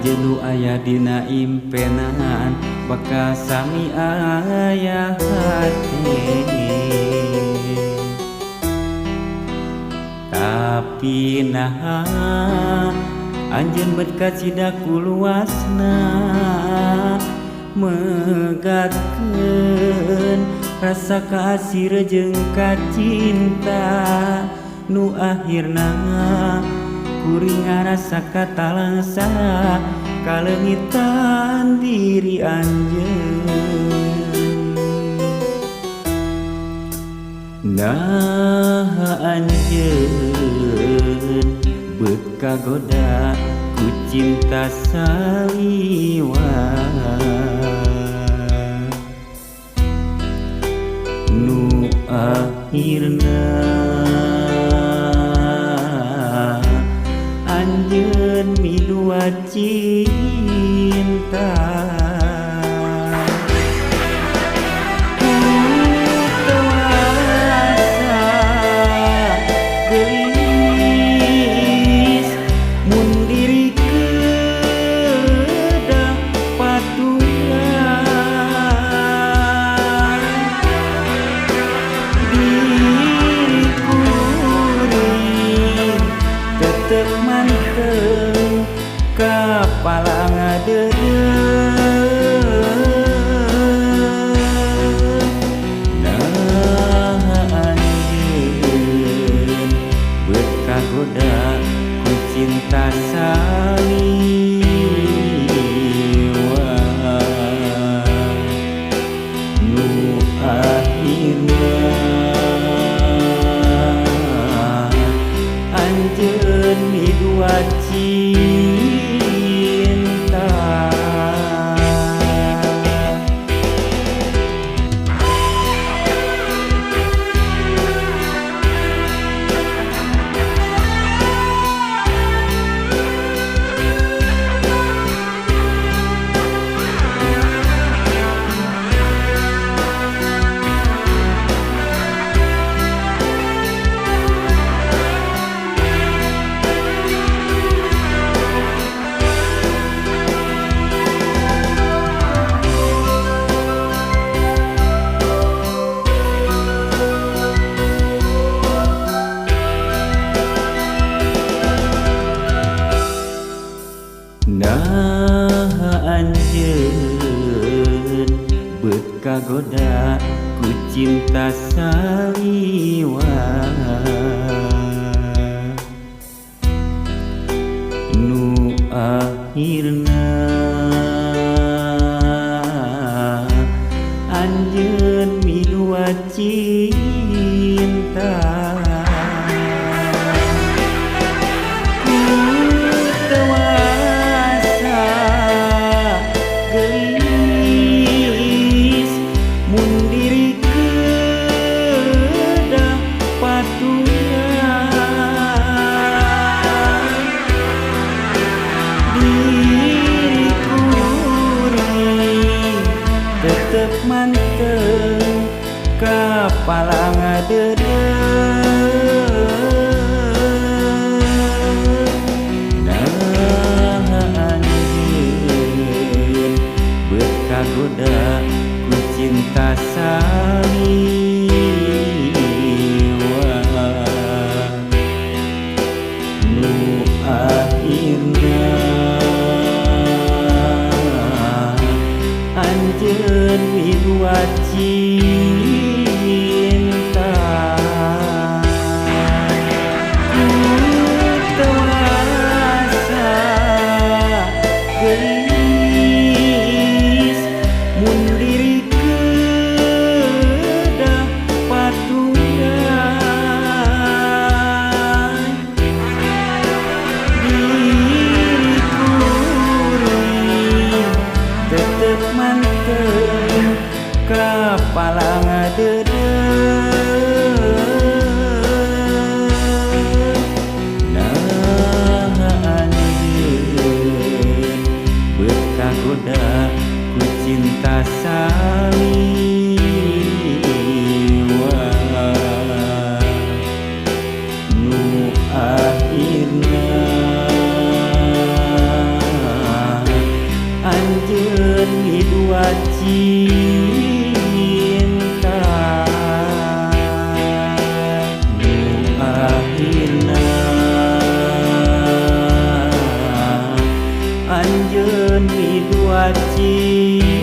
Anjeun nu aya dina impenan bakal sami aya hate. Tapi naha anjeun bet kacida ku luasna megatkeun rasa kasir jeung kacinta nu akhirna kuring ngarasa katalangsa kaleungitan diri anjeun. Nah anjeun beut kagoda ku cinta saliwat nu akhirna anjeun midua cinta. Ku teu asa geulis mun diri kedah paturan diri kuring tetep manteng kapala ngadeureuh. Nah anjeun beut kagoda ku cinta saliwat nu akhirna anjeun midua cinta. Nah anjeun beut kagoda ku cinta saliwat nu akhirna anjeun midua cinta. Ku teu asa geulis mun diri kedah paturan diri kuring tetep manteng kapala ngadeureuh. Nah anjeun beut kagoda ku cinta saliwat nu akhirna anjeun midua cinta. Ku teu asa geulis mun diri kedah paturan diri kuring tetep manteng kapala ngadeureuh. Nah anjeun beut kagoda ku cinta saliwat nu akhirna Cinta nu akhirna anjeun midua cinta.